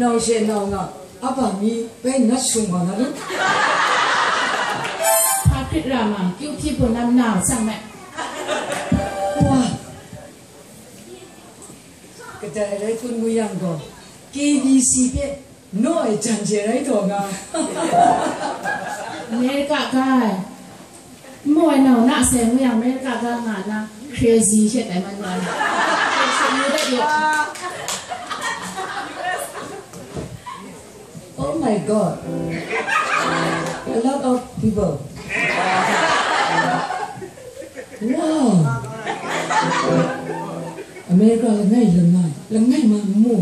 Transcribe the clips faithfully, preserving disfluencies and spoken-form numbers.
Nau she nau nga, a ba mi bai nat shung wa na lu. Hpa hkrit ra ma, kyu hpyi hpun na mna sang me. Wa, kadai rai kun mu yang gaw, K B C hpe naw ai jan je rai taw nga. America ga ai. Nmo ai nau na sai ngu yang America ga nga na crazy she tai man wa na. Crazy ngu dat yo. Oh my God. A lot of people. Wow. America langai langai, langai ma nmo.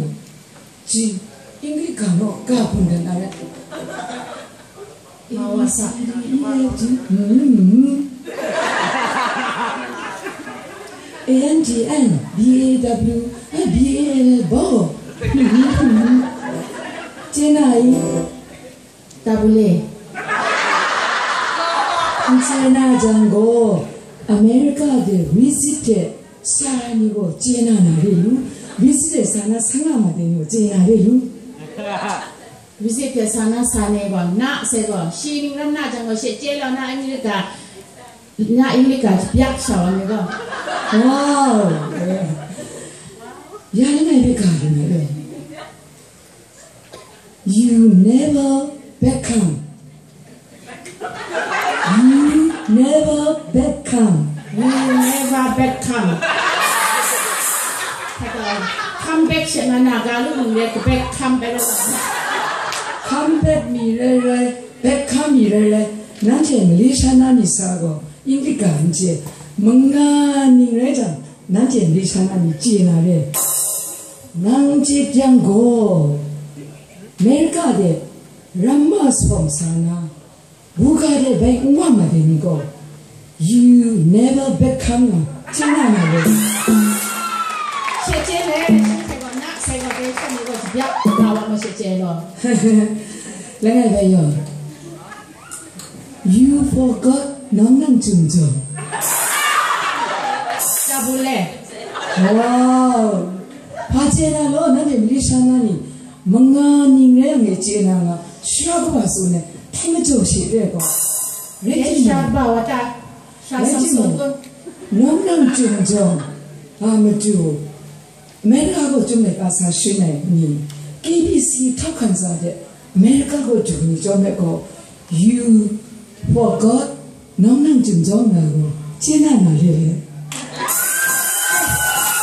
Ji, English ga no, ga pun dan ara. Ma wa sa. Hmm. A N G N, B A W, eh, B A L, bo. Chennai. Tabule. Chennai jang gaw, America de visit de sa ni gaw chennai na re lu. Visit de sa na sanga ma de ni gaw chennai re lu. Visit de sa na sa ne gaw, na se gaw, shi ning ram na jang gaw, she chye law na America, na America byak sha wa ni gaw. Wow. Ya ni ngai be ga ni ngai be. You never back come. You never back come. You never back come. Come back she na na ga lu mung le back come back. Come back mi rai rai, back come mi rai rai. Nanhte Malaysia na ni sa gaw, English ga n chye, manga ning rai jang, nanhte Malaysia na ni chye na re. Nang chye yang gaw, America de ramma sawm sa na, buga de bai n wa ma de ni gaw, you never back come na, chye na na re. She chye le, she chye gaw, na sai gaw, de chye ni gaw, byak ga wa ma she chye lo. Langai bai yaw. You forgot nang nang chum chum. Tabule. Wow. Hpa chye na law, nanhte Malaysia na ni, manga ning rai yang e chye na nga, shara kaba tsun ai, htai majaw she re gaw. Rai timung, sha ba wa ta, sha rai Samson timung, kun. Nang nang chum chum, a matu. America gaw chyum ai kasa shun ai ni, K B C htap hkan sa de, America gaw du ni chyawm ai gaw, you forgot, nang nang chum chawm na gaw, chye na na re le.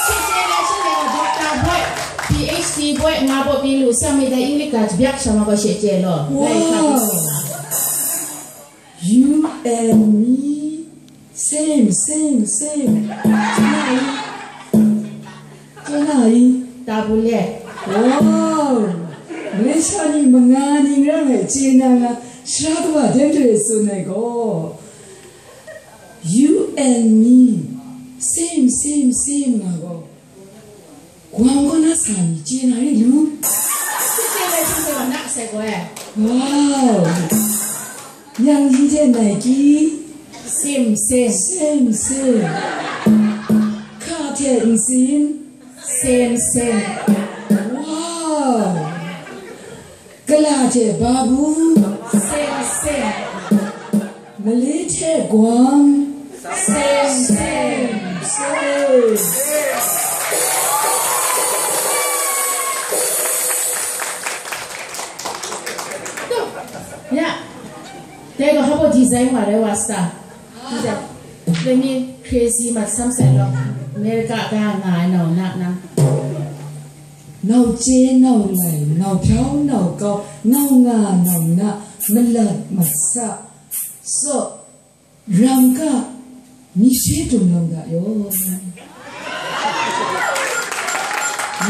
She chye le, she chye le, doctor boi, P H D boi, nga boi, byi lu, sa mi dai English ga byak sha ma gaw she chye lo. Wow. Dai ka byi sa. You and me, same, same, same. Chye na i? Chye na i? Tabule. Wow! Malaysia ni manga ning rai ngai chye na nga, shara kaba dem de tsun ai gaw. You and me, same, same, same nga gaw. Guam kaw na sa ni chye na ri lu? Chye na chye na na sai gaw e. Wow! Yang yi hte Nike? Same, same. Same, same. Ka hte nsin? Same, same. Wow! Kala hte babu? Same, same. Malay hte Guam? Same, same, same. Ya. Dai gaw hpa design wa rai wa sa. Dai ni crazy mat sam sai lo. America ga nga ai nau na na. Nau chye, nau lai, nau hpyau, nau kau, nau nga, nau na, malat, masa, so, ram ga, mi she dum nau da yaw.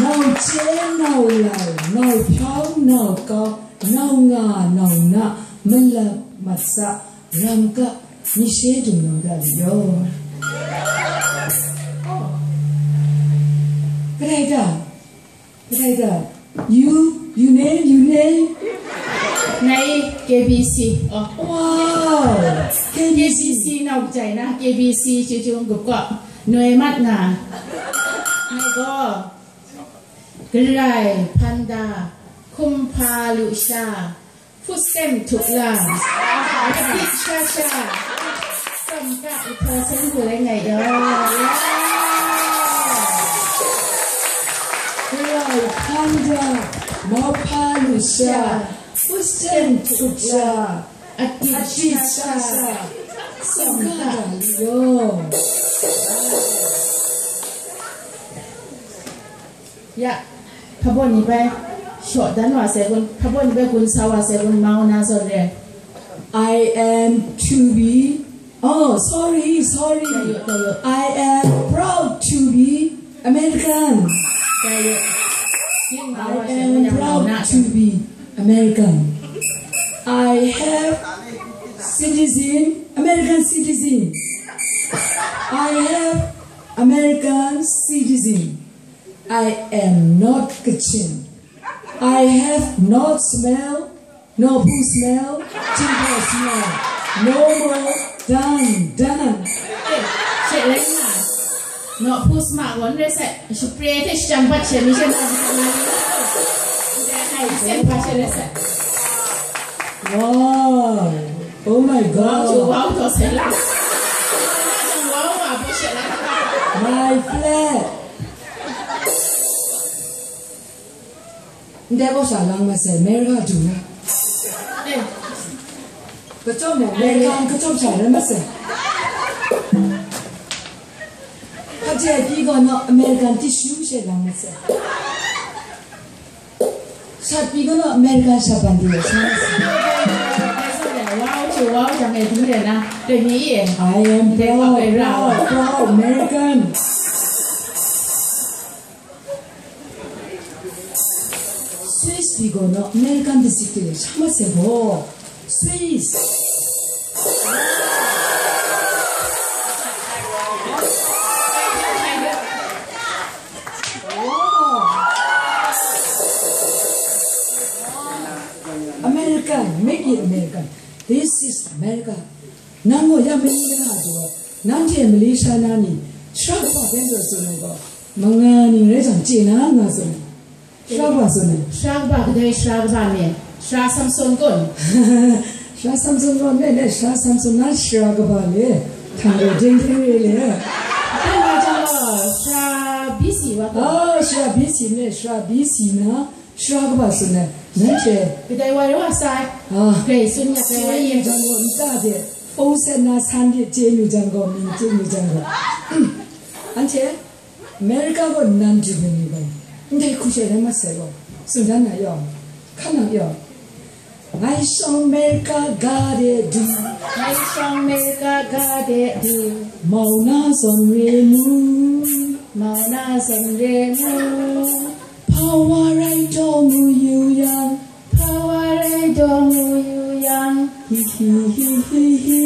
Nau chye, nau lai, nau hpyau, nau kau, nau nga, nau na, malat, masa, ram ga, mi she dum nau da yaw. Kadai da? Kadai da? You, you name, you name? Ngai K B C. Oh. Wow. K B C. K B C nau jai na, K B C chyu chyu gup ko. Noi mat nga. Ngai gaw. Garai, Phanda, Hkum hpa lu sha, hput sem htup la, atit sha sha, tsawm ga ihtaw sen hku rai ngai gaw. Rau hkang da, mauhpa lu sha, hput sem htup la, atit sha sha, tsawm ga lu yaw. Ya, hpa baw ni bai shaw dan wa sai kun, hpa baw ni bai gun sa wa sai kun, mau na zawn re. I am to be, oh, sorry, sorry. Tayo, tayo. I am proud to be American. Tayo. Yin mau I wa sai am kun, yang mau proud na to be American. I have citizen, American citizen. I have American citizen. I am not Kachin. I have not smell, no poo smell, chin paw smell. No more, done, done. Eh, she rai nga. No poo sma wan re se, shi pre te shi jang bat she mi she na sa na ni. Ndai hai sen pa she re se. Wow. Oh my God. Wow, wow, to se la. Wow, wow, bo she la. My flag. Ndai gaw sha lang masai, America du na. Eh. Kachyawm na, America kachyawm sha rai masai. Hpaji ai pyi gaw naw American tissue she lang masai. Shat pyi gaw naw American shabban de sha masai. Wow, chu wow, jang e ding de na, de ni e. I am proud, proud, proud American. Swiss pyi gaw naw American district de sha masai gaw. Swiss. Wow. American, make it American. This is America. Nang gaw ya mali na a du ai, nanhte Malaysia na ni, shara kaba hpe n taw tsun ai gaw, manga ning rai jang, chye na nga tsun ai. Shara kaba tsun ai. Shara kaba kadai shara kaba ni, shara Samson kun. Shara Samson kun, ne, ne, shara Samson na shara kaba le, htan re, ding hting re le. Dai wa jang gaw, shara B C wa kun. Oh, shara B C ne, shara B C na, Shara kaba tsun ai, nanhte. Kadai wa rai wa sai. Ah. Grai tsun ya sai. Chye yu jang gaw, nta de, pawng set na san de chye yu jang gaw, mying chye yu jang gaw. Anhte, America gaw nan du myit ni gaw, ndai hku she rai masai gaw, tsun dan na yaw, hkan nang yaw. Ngai shawng America ga de du. Ngai shawng America ga de du. Mau na zawn re mu. Mau na zawn re mu. Hpa wa rai taw mu yu yang. Hpa wa rai taw mu yu yang. Hi hi hi hi hi.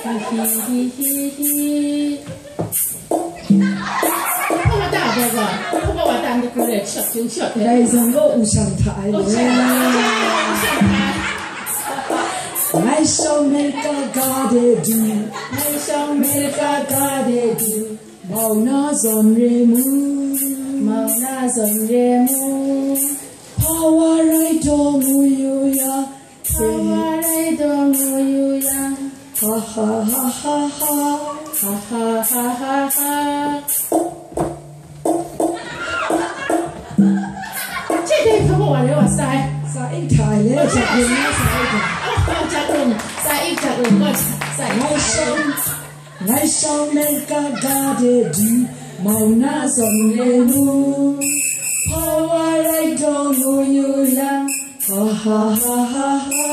Hi hi hi hi hi. Hpa wa ta gaw gaw. Hpa wa ta n-, shot, shot, shot. Dai zang gaw u shang hta ai le. U shang hta ai. Ngai shawng America ga de du. Ngai shawng America ga de du. Mau na zawn re mu. Mau na zawn re mu. Hpa wa rai taw mu yu yang. Hpa wa rai taw mu yu yang. Ha ha ha ha ha. Ha ha ha ha ha. Che de hpa wa rai wa sai. Sa ik hta ai le, sa ik hta ai. Oh, oh, sa ik, sa ik hta ai. Ngai shawng, ngai shawng America ga de du, mau na zawn re mu. Hpa wa rai taw mu yu yang. Ha ha ha ha ha.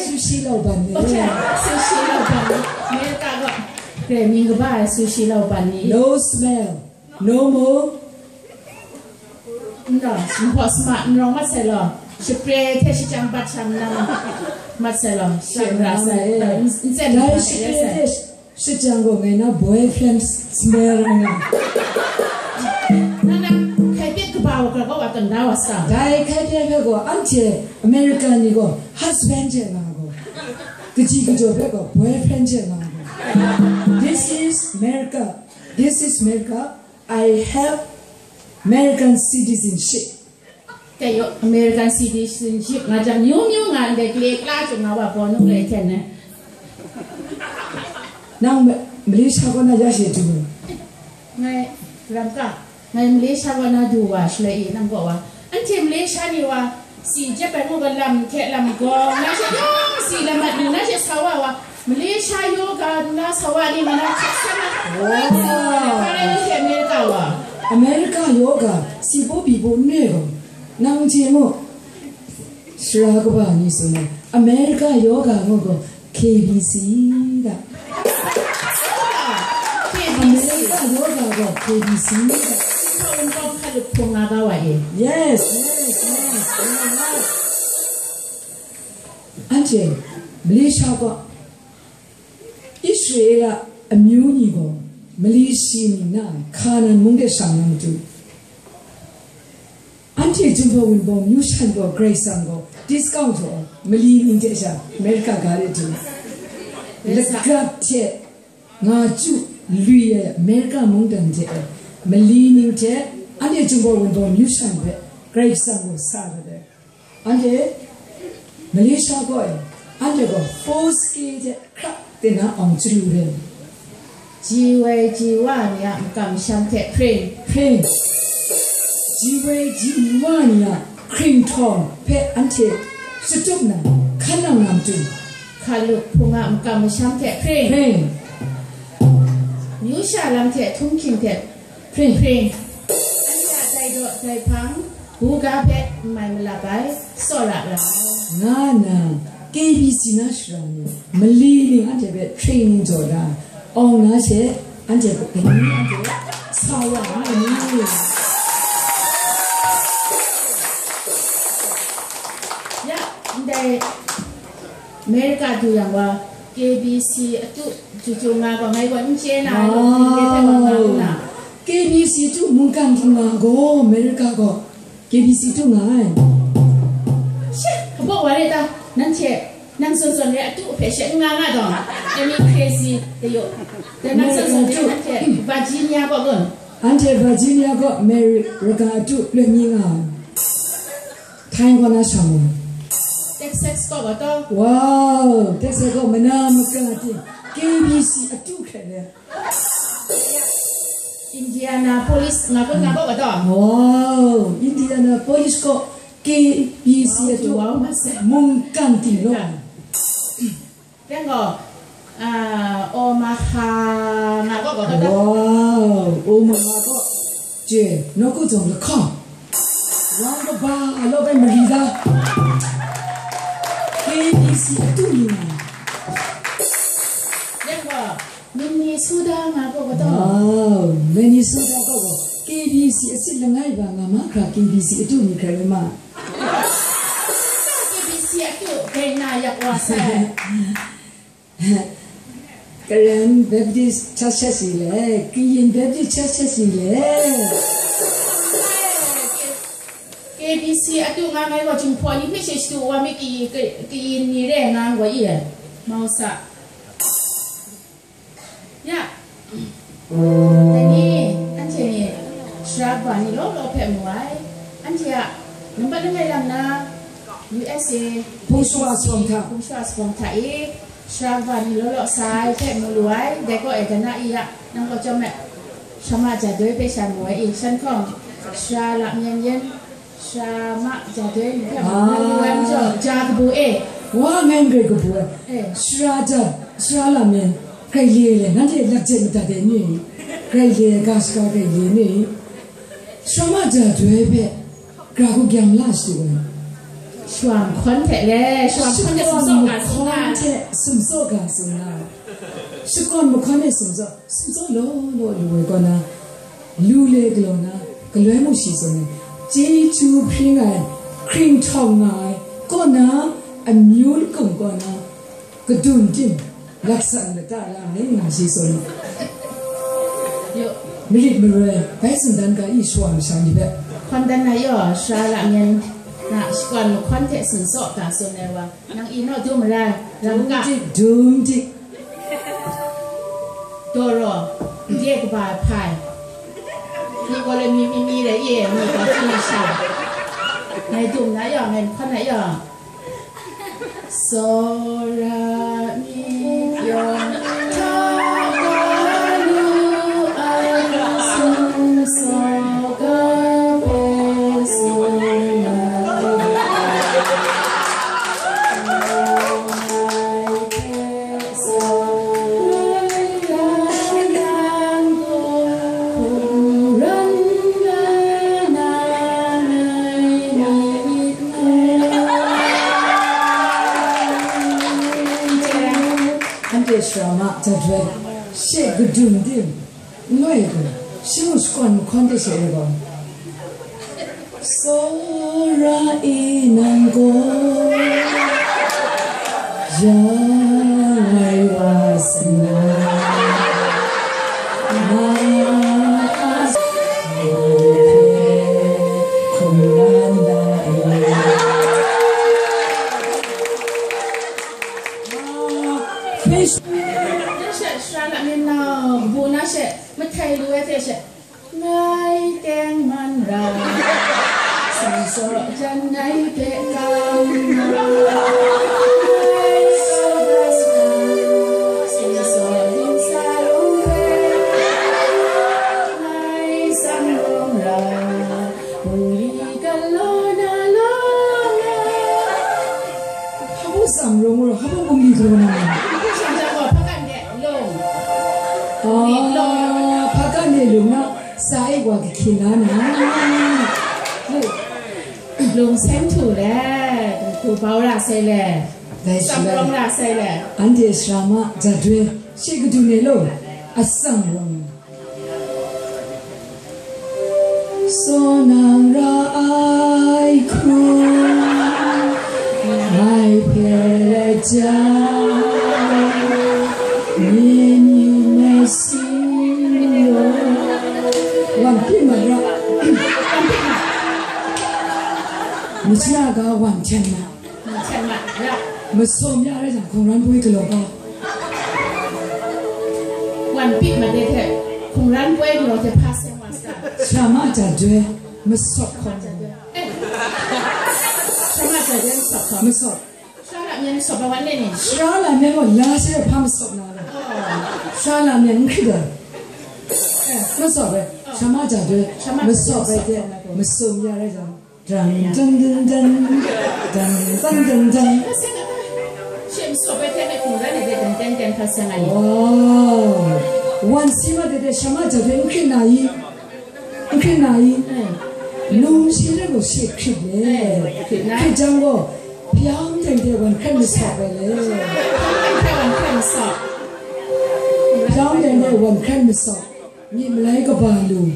Sushi lau ban ne. Sushi lau ban. America gaw. Grai mying kaba ai sushi lau ban ni. No smell. No more. Nda, sumhpaw sma n rawng mat sai law. Shapre hte shajang bat shang nang mat sai law. Shang ra sai. N-, n-, zen dai mat shapre sai. Hte shajang gaw ngai na boyfriend smell nga. Nang na hkai pet kaba wa kra gaw wa tang da wa sa. Dai hkai pet hpe gaw anhte American ni gaw husband hte nga gaw. Kaji kadaw hpe gaw boyfriend hte nga ai. This is America. This is America. I have American citizenship. Dai yaw, American citizenship nga jang, myu myu nga ndai, kale kala chyum nga wa, bawnu lai hten ne. Nang Ma-, Malaysia kaw na ya she du. Ngai, ram ka, ngai Malaysia kaw na du wa, shaloi i, nang kaw wa. Anhte Malaysia ni wa, si jep ai ngu ga lam hte lam gawng, na she yawng si lam mat ni, na she sa wa wa, Malaysia yoga na sa wa ni, ma na hkak san na. Wow. Ngai hte America wa. America yoga, si bo bi bo ne gaw, nang je mu. Sara kaba ni tsun ai, America yoga ngu gaw K B C da. K B C. America yoga gaw K B C da. Hpa wun gaw hkalup hpung nga ga wa e. Yes, yes, yes. Anhte Malaysia gaw Israela amyu ni gaw mali shi ning na ai Hkanan mung de shang na matu, anhte Jinghpaw Wunpawng myu shan gaw Karai Kasang gaw discount htaw mali ning hte sha America ga de du. Lagap hte nga ju lui ai America mungdan hte mali ning hte anhte Jinghpaw Wunpawng myu shan hpe Karai Kasang gaw sa dat ai. Anhte Malaysia kaw e, anhte gaw four K hte hkrak de na awng chyalu ren. Ji woi ji wa ni a makam masham hte hpring. Hpring. Ji woi ji wa ni a hkringhtawng hpe anhte shatup na, hkan nang na matu. Hkalup hpung a makam masham hte hpring. Hpring. Myu sha lam hte htunghking hte hpring. Hpring. Anhte a dai daw dai hpang, buga hpe n mai malap ai, tsawra ra ai. Nga na, K B C na shara ni, mali ning anhte hpe training jaw da, awng na she, anhte hpe kaning anhte sa wa nga ni? Ya, ndai America du yang wa, K B C atu, juju nga gaw, ngai gaw n chye na, wow, ngai hpe wa nga lu na. K B C atu mungkan htingna gaw, America gaw K B C atu nga ai. She, hpabaw wa re ta, nanhte, nang zawn zawn re atu hpe she n nga nga taw, democracy de yaw. De nang zawn zawn re nanhte, Virginia kaw gun. Anhte Virginia kaw America atu loi mi nga ai. Htai kaw na shang u. Texas kaw gaw taw. Wow, Texas kaw mana maka ting, K B C atu hkrat le. Indianapolis nga kun nga kaw gaw taw. Wow, Indianapolis kaw K B C atu. Wow, masa. Mungkan ting law. Then gaw, ah, Omaha nga kaw gaw taw. Wow, Omaha kaw. Je, nawku zong lahkawng. Wang kaba a law bai mari da. K B C atu ni nga. Then gaw, Minnesota nga kaw gaw taw. Wow, Minnesota kaw gaw. K B C asit langai ba nga mahkra K B C atu ni hkrai rai ma. K B C atu gai na yak wa sai. Karen Baptist Church si le, Kayin Baptist Church si le. K B C atu nga ngai gaw Jinghpaw ni hpe she shadu wa mi, Kayin, Kayin ni re nga gaw i. Mau sa. Ya. Dai ni, anhte ni, sara kaba ni law law hpe mu ai. Anhte a nambat langai lam na, U S A, Hpung shawa sawng hta. Hpung shawa sawng hta e, sara kaba ni law law sa ai hpe mu lu ai. Dai kaw e, dana i ya, nang kaw chyawm e, Sara Ma Jadoi hpe sha mu ai i, shan hkawng, sara lam yan yan, Sara Ma Jadoi ni hpe, ah, na lu ai majaw, ja kabu e. Wa, ngai n grai kabu ai. Eh. Sara ja, sara lam e, grai le le, nanhte lak jet madat ai ni, grai le, ga shaga grai le ni, Sara Ma Jadoi hpe, gra hku gyang la shadu ai. Shawng hkawn hte le, shawng hkawn hte sumsaw ga sumsaw. Shawng hkawn hte sumsaw ga sumsaw. Shakawn mahkawn e sumsaw. Sumsaw law law lu ai kaw na, lu le galaw na, galoi mung shi zawn ai, chyeju hpring ai, hkring htawng nga ai, kaw na, amyu lakum kaw na, kadun tim, laksan lata la ai nga shi zawn ai. Yo. Marit maroi, bai tsun dan ga i shawa masha ni hpe. Hkawn dan na yaw, sara lam yan. Na shakawn mahkawn hte sin saw ga tsun ai wa, nang i naw dum rai, ram ga. Dum dik, dum dik. Doro, nde kaba hpai. Ni gaw le mi mi mi rai ye, ni gaw hpyi sha. Ngai dum na yawng, ngai mahkawn na yawng. Sora mi yawng hta ga lu ai sung saw ga pe sung ai. Anhte sara ma jat rai, she kadum dim, n loi ai gaw, shi mung shakawn mahkawn hte she ai gaw. Sora e nang gaw, ya ngai wa sana, na a hkum ran da e. Face. Na she, sara lam yin nau, bu na she, mahtai lu ai hte she. Ngai teng man ra, sing saw jan ngai hpe kau nna, ngai saw da sa, sing saw ling sa lung hpe, ngai tsang rawng ra, bungli galaw na lawng ai. Hpa baw tsang rawng ra, hpa baw bungli galaw na lawng ai. Hpa kan de lung. Ah, hpa kan de lung na. Sa e wa kahkyin la na. Lung seng htu le, dinghku bau ra sai le, dai shi tsam rai rawng ra sai le. Anhte sara ma jat rai, she kadun e law, atsam rawng. Saw nang ra ai hku, ngai hpe lajang, ning yu me si yu. Wan pyi mat ra. Machya ga wan hten na. Wan hten mat ra. Masawm ya rai jang, hkungran poi galaw ga. Wan pyi mat de hte, hkungran poi galaw hte hpa seng wa sa. Sara ma jat rai, masawp hkawm. Eh. Sara ma jat rai, masawp hkawm. Masawp. Sara lam yan sawp ai wan le ni? Sara lam yan gaw la she hpa masawp na le. Oh. Sara lam yan n hkrit ai. Eh, masawp ai. Oh. Sara ma jat rai. Sara ma jat rai masawp ai hte, masawp ya rai jang. Dang, dang, dang, dang. Dang, dang, dang, dang. Hpa seng ai. She masawp ai hte hpe hkungran ai hte dang, dang, dang hpa seng ai. Wow. Wan si mat de hte sara ma jat rai n hkrit na i? N hkrit na i? Mm. Num shi rai gaw shi hkrit le. Mm, hkrit na. Hkrit jang gaw, hpyawng teng de wan hkrat masawp ai le. Hpyawng teng de wan hkrat masawp. Hpyawng teng de wan hkrat masawp. Myit malai kaba lu,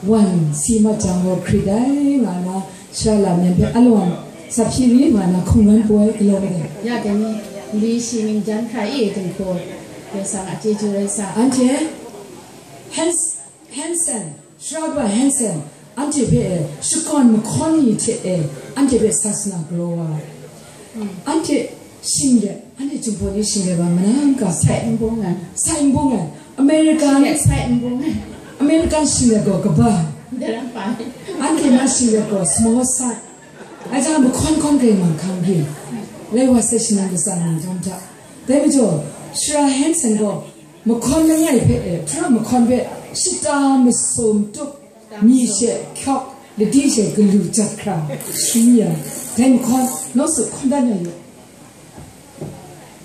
wan si mat jang gaw hkrit ai, nga na, sara lam yan hpe alawan, tsap hpyi ri, nga na, hkungran poi galaw ai. Ya dai ni, li shi ning jan hkra i, dinghku, Karai Kasang a chyeju rai sa. Anhte, Hans-, Hansen, Sara kaba Hansen, anhte hpe e, shakawn mahkawn ni hte e, anhte hpe sasana galaw wa ai. Anhte shing let, anhte Jinghpaw ni shing let wa manang ga sai. Sai n bung ai. Sai n bung ai. American, shing let sai n bung ai. American shing let gaw kaba. Daram pai. Anhte na shing let gaw small size. Ai jang mahkawn hkawn kare mang hkang ring. Lai wa sai shanang latsa nang jawm hta. Dai majaw, Sara Hansen gaw, mahkawn langai hpe e, hpara mahkawn hpe shata masum tup, myi she hkyawk, ladi she galu jat hkra, shani ya, dai mahkawn, nawku hkawn dat na yu.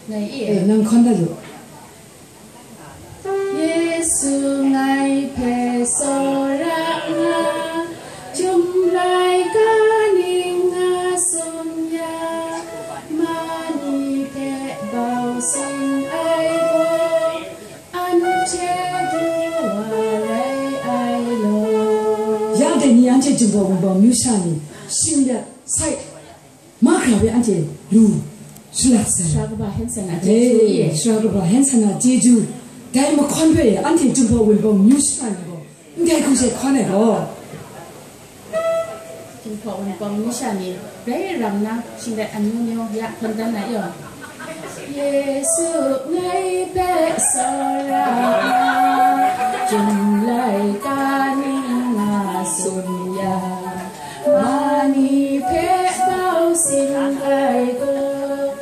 Ngai e. E, nang hkawn dat yu. Yesu ngai hpe tsawra nga, Chyum laika ning nga tsun ya, ma ni hte bau sing ai gaw, anhte du wa rai ai law. Ya dai ni anhte Jinghpaw Wunpawng myu sha ni, shing ya sai, mahkra hpe anhte lu shalat sai. Sara kaba Hansen a chyeju e. Sara kaba Hansen a chyeju, dai mahkawn hpe anhte Jinghpaw Wunpawng myu sha ni gaw, ndai hku she hkawn ai gaw, Hpaw wunpawng masha ni rai ram na, shinglet amyu myu ya hkawn dan na yaw. Yesu ngai hpe tsawra nga, Chyum laika ning nga tsun ya, ma ni hpe bau sin ai gaw,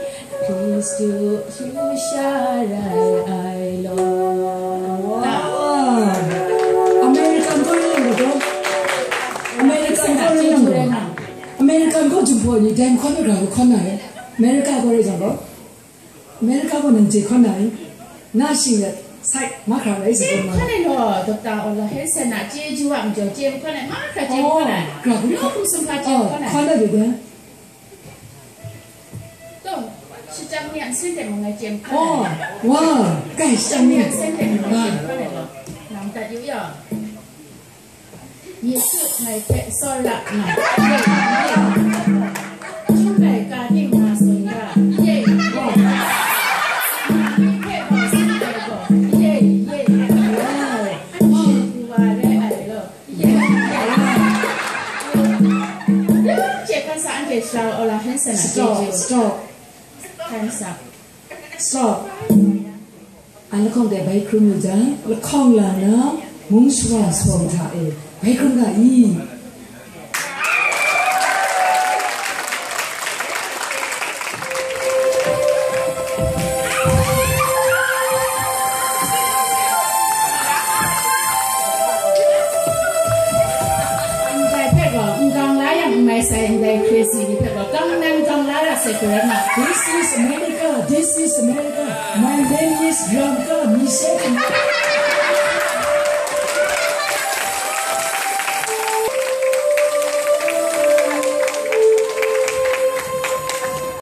Hkristu hyu sha rai ai law. Wow. American ko ning ko. American ko ning ko. American ko jumbo ni dem ko na ko ko na. America ko re jumbo. America ko nang je ko na. Na shi ya sai ma kra rai se ko ma. Ko ne lo, Doctor Ola Hansen na je ju wa mjo je ko ne ma kra je ko ne. Kra ko. Yo kum sum ka je ko ne. Ko na de de. To, shajang ni a nsen de mung ngai jem hkan ai. Oh, wow, kai shajang ni a nsen de mung ngai jem hkan ai lo. Nang dat yu ya. Yesu ngai hpe tsawra nga. Ye, ye. Chyum laika ning nga tsun ga. Ye, ye. Nang ni hpe bau sin ai gaw. Ye, ye. Wow. Wa rai ai lo. Stop, stop, stop. A lahkawng de bai hkrum yu jang, lahkawng la na mung shawa sawm hta e bai hkrum ga i. Ndai hpe gaw, n gang la yang n mai sai ndai crazy ni hpe gaw, gang nan gang la ra sai pyi rai nga. This is America, this is America. My name is Bianca Michelle.